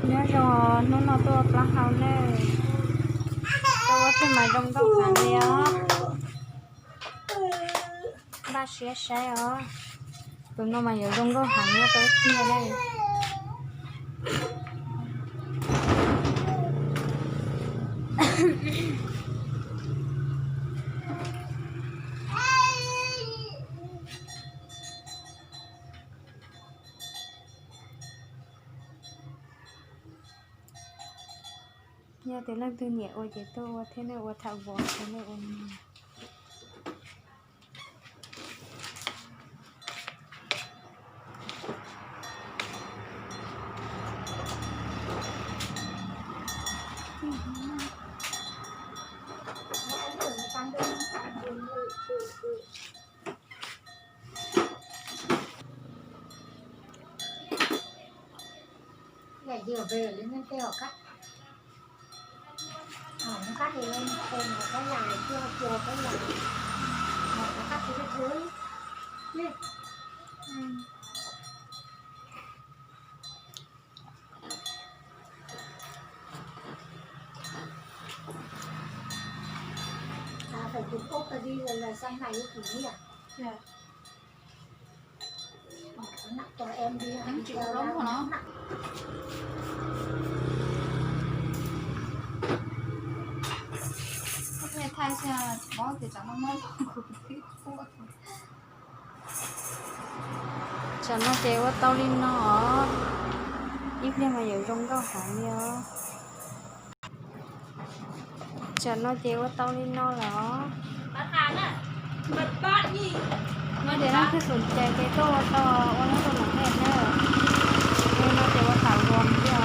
Nyob zoo, hnub no tuaj ua plaub hau nawb. Tuaj ua thiaj mas zoo nkauj heev li os. Npaj siab saib os. Tus no mas yuav zoo nkauj heev nyob rau ib pliag li. Yog tias leej twg nyiam ua ces tuaj ua thiab, nej ua tham vos thiab nej ua. Tsam no ces ua tau li no os. Ib pliag mas yuav zoo nkauj heev li os. Tsam no ces ua tau li no lawm os. Yog tias leej twg xom cai ces tuaj ua tau, ua nyob rau lawm ne na. Ua no ces ua tham vos thiab.